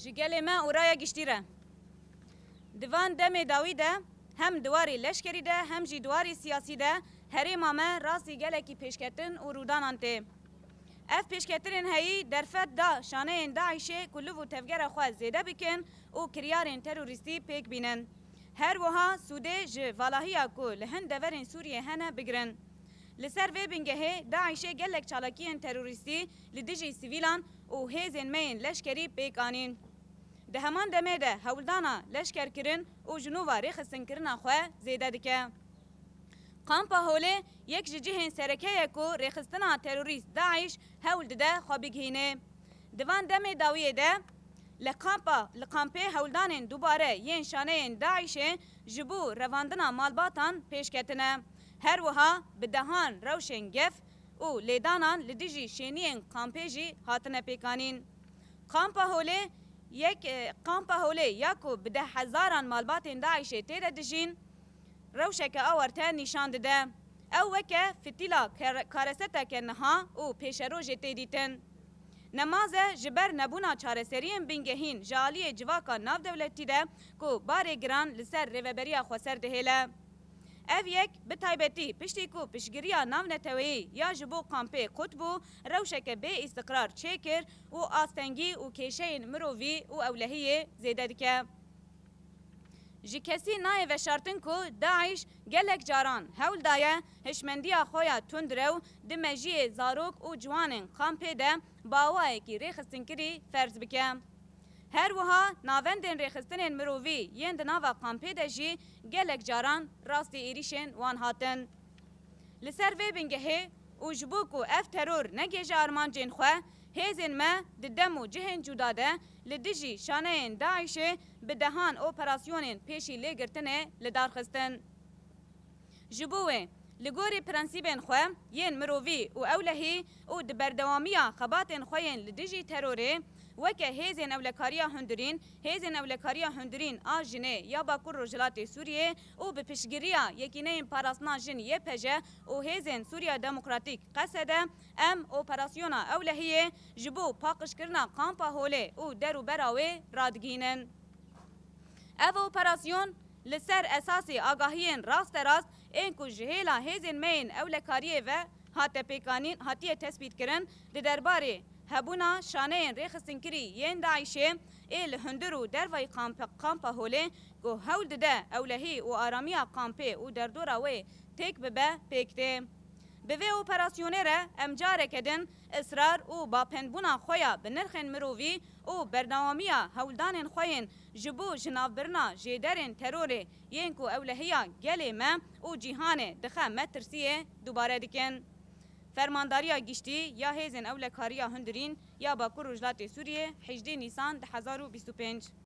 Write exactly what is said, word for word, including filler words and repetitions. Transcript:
Ji gelê me û raya giştî re. Di van demê dawî de hem di warê leşkerî de hem jî di warê siyasî de herêma me rastî gelekî pêşketin û rûdanan tê. Ev pêşketinên heyî derfet da şaneyên DAIŞê ku liv û tevgera xwe zêde bikin û kiryarên terorîstî pêk bînin. Her wiha sûdê ji valahiya ku li hin deverên Sûriyê hene bigirin. Li ser vê bingehê DAIŞê gelek çalakiyên terorîstî li dijî sivîlan û hêzên me yên leşkerî pêk anîn. Di heman demê de hewldana leşkerkirin û ji nû ve rêxistinkirina xwe zêde dike. Kampa Holê yek ji cihên sereke ye ku rêxistina terorîst DAIŞ hewl dide xwe bigihîne. Di van demê dawiyê de li kampa, li kampê hewldanên dubare yên şaneyên DAIŞê ji bo revandina malbatan pêş ketine. Her wiha bi dehan rewşên gef û lêdanan li dijî şêniyên kampê jî hatine pêkanîn. Kampa Holê yek, e, Kampa Holê ya ku bi deh hezaran malbatên DAIŞê tê de dijîn, rewşeke awarte nîşan dide. Ew weke fitîla kere-, kareseteke niha û pêşerojê tê dîtin. Nemaze ji ber nebûna çareseriyên bingehîn ji aliyê civaka navdewletî de ku barê giran li ser Rêveberiya Xweser dihêle. Ev yek bi taybetî piştî ku piştgiriya navneteweyî ya ji bo kampê qut bû, rewşeke bê îstiqrar çêkir û astengî û kêşeyên mirovî û ewlehiyê zêde dike. Ji kesî nayê veşartin ku DAIŞ gelek caran hewl daye hişmendiya xwe ya tundrew di mejiyê zarok û ciwanên kampê de bi awayekî rêxistinkirî ferz bike. Her wiha navendên rêxistinên mirovî yên di nava kampê de jî gelek caran rastî êrîşên wan hatin. Li ser vê bingehê û ji bo ku ev teror negihêje armancên xwe, hêzên me di dem û cihên cuda de li dijî şaneyên DAIŞê bi dehan operasyonên pêşî lêgirtinê li dar xistin. Ji bo wê, li gorî prensîbên xwe yên mirovî û ewlehî û di berdewamiya xebatên xwe yên li dijî terorê, weke hêzên ewlekariya hundirîn, hêzên ewlekariya hundirîn a jinê ya Bakur Rojhilatê Sûriyê û bi piştgiriya Yekîneyên Parastina Jin, Y P J, û hêzên Sûriya Demokratîk, Qesede, em operasyona ewlehiyê ji bo paqijkirina kampa Holê û derûbera wê radigihînin. Ev operasyon li ser esasê agahiyên rasterast ên ku ji hêla hêzên me yên ewlekariyê ve hate pêkanîn, hatiye tespîtkirin, di derbarê hebûna şaneyên rêxistinkirî yên DAIŞê ê li hundir û dervayî kamp-, kampa Holê ku hewl dide ewlehî û aramiya kampê û derdora wê têk bibe, pêk tê. Bi vê operasyonê re em careke din israr û bapendbûna xwe ya bi nirxên mirovî û berdewamiya hewldanên xwe yên ji bo jinavbirina jêderên terorê yên ku ewlehiya gelê me û cîhanê dixe metirsiyê dubare dikin. Fermandariya Giştî ya Hêzên Ewlekariya Hundirîn ya Bakur Rojhilatê Sûriyê, hejdê Nîsan du hezar û bîst û pênc.